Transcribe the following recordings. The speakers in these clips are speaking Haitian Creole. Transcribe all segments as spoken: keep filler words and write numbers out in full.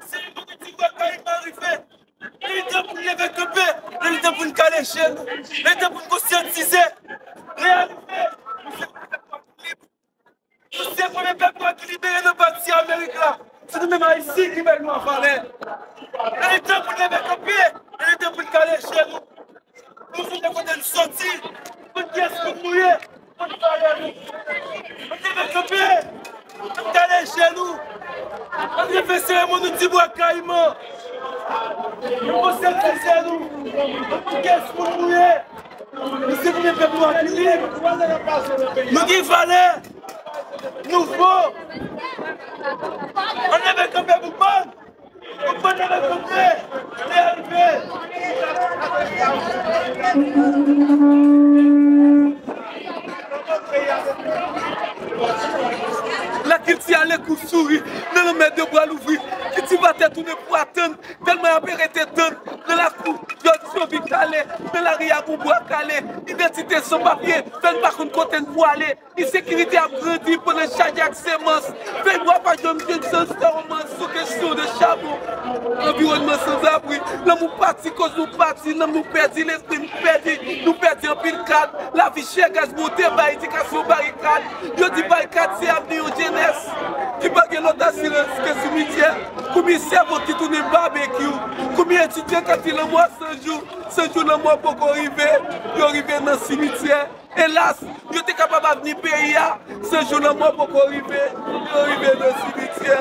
Se yon moun ki di, wè, Kayiman rive. Li tan pou n leve kanpe. Li tan pou n kale je nou. Li tan pou n konsyantize. Reyalize, nou se premye pèp nwa ki lib. Nou se premye pèp nwa ki libere nan pati Amerik la. Se nou menm Ayisyen ki bay nou valè. Li tan pou n leve kanpe. Li tan pou n kale je nou. Nou sonje kote n soti. Konn kiyès moun nou ye. Konn valè nou. Ann leve kanpe. Ann kale je nou. Ann refè seremoni Tibwa Kayiman. Nou konsyantize nou. Ann konn kiyès moun nou ye. Nou se premye pèp nwa ki lib. Nou gen valè. Nou fò. Ann leve kanpe pou kò n. Lakilti ale kou souri, nan lanmè de bra louvri. Kiltivatè tounen pou atann, tèlman y ap rete tann. Nan lakou, yo di yo vin kale, nan lari a gon bwa kale. Idantite san papye, fè n pa konn kote n pou ale. Ensekirite ap grandi pandan chaje ak semans. Fèy bwa pa janm jwenn sans fè romans sou kesyon de chabon. Anviwònman sanzabri. Lanmou pati, koz nou pati, nanm nou pèdi, lespri nou pèdi. Nou pèdi anpil kad. Lavi chè, gaz monte, bay edikasyon barikad. Yo di barikad se avni yon jenès ki pa gen lòt asirans ke simityè. Konbyen sèvo ki tounen babekyou? Konbyen etidyan k ap di lanmò san jou? San jou lanmò poko rive, yo rive nan simityè. Elas, yo te kapab avni peyi a, san jou lanmò poko rive, yo rive nan simityè.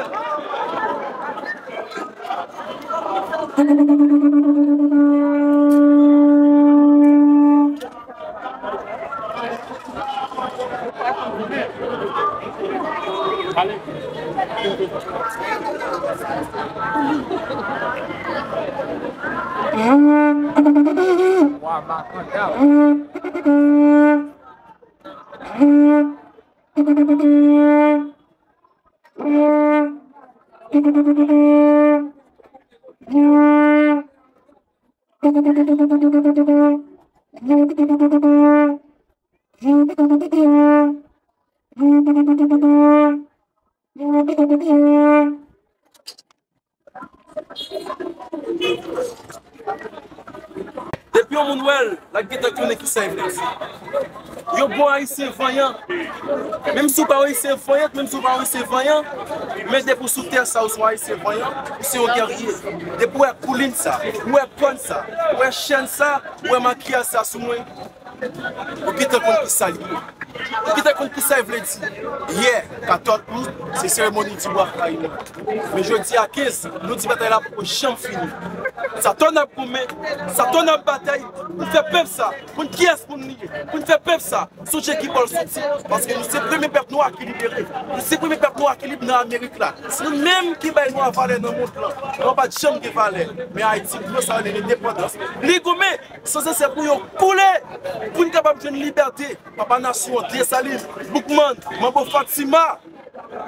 Depi yon moun wè l, l ap gentan konnen kisa l vle di. Yo bon Ayisyen vanyan. Menm si w pa yon Ayisyen vanyan, menm si w pa yon Ayisyen vanyan, men depi w sou tè sa, ou se yon Ayisyen vanyan, ou se yon gèrye. Depi w wè koulin sa, ou wè kòn sa, ou wè chèn sa, ou wè makiyaj sa sou mwen, ou gentan konn kisa l ye. Ou gentan konn kisa l vle di. Yè, katòz out, se seremoni Tibwa Kayiman. Men jodi a kenz, nou di batay la poko janm fini. Sa tou n ap goumen, sa tou n ap batay pou fè pèp sa konn kiyès moun li ye, pou n fè pèp sa sonje ki bò l soti. Paske nou se premye pèp nwa ki libere. Nou se premye pèp nwa ki lib nan Amerik la. Se nou menm ki bay nwa valè nan mond lan. Nwa pa t janm gen valè. Men Ayiti, pou yo sa rele lendepandans. Li goumen san sesè pou yo koule, pou n kapab jwenn libète. Papa nasyon an, Desalin, Boukman, Manbo Fatima,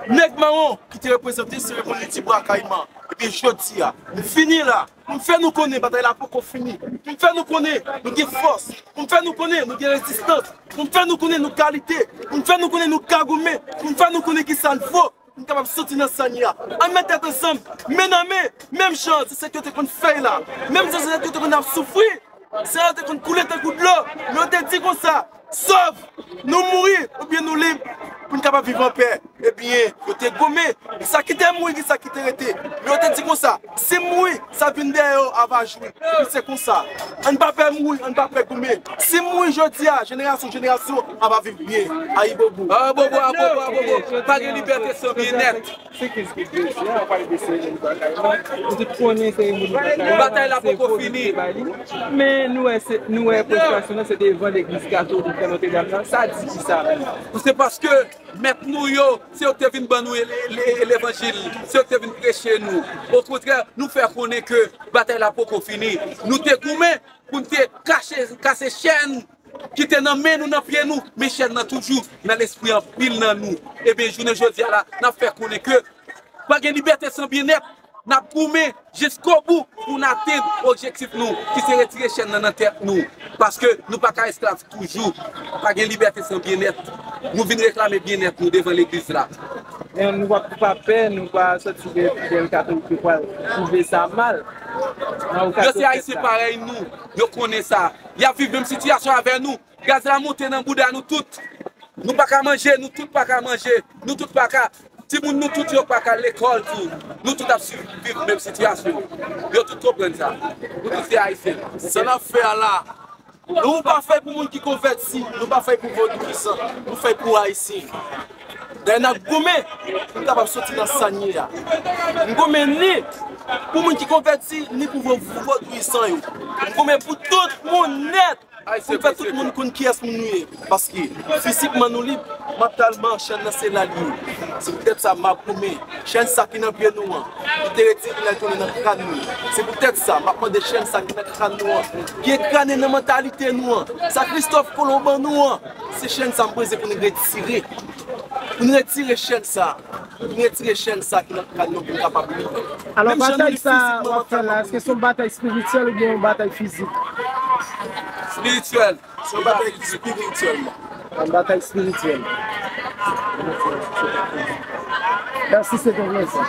Nèg Mawon ki te reprezante seremoni Tibwa Kayiman. Ebyen, jodi a, m fini la. M fè nou konnen batay la poko fini. M fè nou konnen nou gen fòs. M fè nou konnen nou gen rezistans. M fè nou konnen nou ka lite. M fè nou konnen nou ka goumen. M fè nou konnen kisa n vo. Pou n kapab soti nan sa n ye a. Ann met tèt ansanm, men nan men, menm jan zansèt yo te konn fè l la, menm jan zansèt yo te konn ap soufri, san yo te konn koule tankou dlo, men yo te di konsa, sòf nou mouri oubyen nou lib, pou n kapab viv anpè. Ebyen, yo te goumen. Gen sa ki te mouri, gen sa ki te rete. Men yo te di konsa, si m mouri, sa k vin dèyè yo a va jwi. Epi se konsa. Ann pa pè mouri, ann pa pè goumen. Si m mouri jodi a, jenerasyon, jenerasyon a va viv byen. Ayibobo. Ayibobo, ayibobo, ayibobo. Pa gen libète san byennèt. Se kriz ki kriz la, w pale de seremoni batay la. Nou tout konnen seremoni batay la. Batay la poko fini. Men nou wè, se, nou wè pwostwasyon nan se devan legliz katolik nan Nòtredam nan. Sa di ki sa menm? Se paske mèt nou yo, se yo ki te vin ban nou le- le- levanjil, se yo ki te vin preche nou. Okontrè, nou fè konnen ke batay la poko fini. Nou te goumen pou n te kache, kase chèn ki te nan men nou, nan pye nou, men chèn nan toujou nan lespri anpil nan nou. Ebyen, jounen jodi a la, n ap fè konnen ke pa gen libète san byennèt. N ap goumen jiskobou pou n atenn objektif nou, ki se retire chèn nan nan tèt nou. Paske nou pa ka esklav toujou. Pa gen libète san byennèt. Nou vin reklame byennèt nou devan legliz la. Men nou pa, pa pè, nou pa sòti de fidèl katolik yo pral twouve sa mal. Yo se Ayisyen parèy nou. Yo konnen sa. Y ap viv menm sitiyasyon avè nou. Gaz la monte nan bouda nou tout. Nou pa ka manje, nou tout pa ka manje. Nou tout pa ka, timoun nou tout yo pa ka lekòl tou. Nou tout ap suiv, viv menm sitiyasyon. Yo tout konprann sa. Nou tout se Ayisyen. Sa n ap fè a la, nou pa fè pou moun ki konvèti, nou pa fè pou vodouyizan, nou fè pou Ayisyen. Dayè n ap goumen pou n kapab soti nan sa n ye a. M goumen ni pou moun ki konvèti, ni pou vo- vodouyizan yo. M goumen pou tout moun nèt. Pou fè tout moun konn kiyès moun nou ye. Paske fizikman nou lib, mantalman chèn nan se la l ye. Se poutèt sa m ap goumen. Chèn sa ki nan pye nou an, li te retire l al tounen nan kràn nou. Se poutèt sa m ap mande chèn sa ki nan kràn nou an, ki enkrane nan mantalite nou an, sa Kristòf Kolon ban nou an, se chèn sa m bezwen pou n retire. Pou n retire chèn sa. Pou n retire chèn sa ki nan kràn nou pou n kapab libre. Alò, menm jan nou batay li sa fizikman, w ap fè la, mantalman, èske se yon batay espirityèl oubyen yon batay fizik? Espirityèl. Se yon batay espirityèl. Yon batay espirityèl. Mèsi, se te yon plezi.